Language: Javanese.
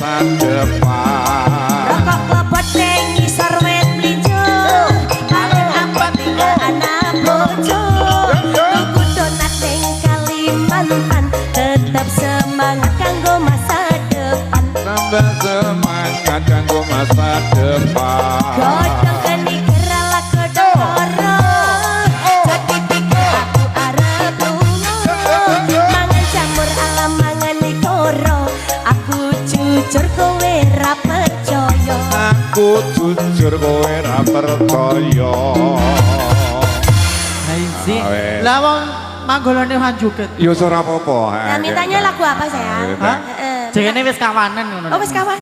masa depan. Rokok klopot ning ngisor wit mlinjo. Paling abot tinggal anak bojo. Tuku donat ning Kalimantan. Tetep semangat kanggo masa depan. Tambah semangat kanggo masa depan. Godhong kenikir ala godhong koro. Jadi pikir aku arep lunga. Mangan jamur ala mangan koro. Aku jujur, kowe ra percaya. Aku jujur, kowe ra percaya. Lah sih. Ah, wes. Lah wong manggolone hanjuket. Ya ora apa-apa. Nah, mintanya lagu apa, sayang? Hah? Heeh. Jengene wis kawanan ngono. Oh, wis kawan.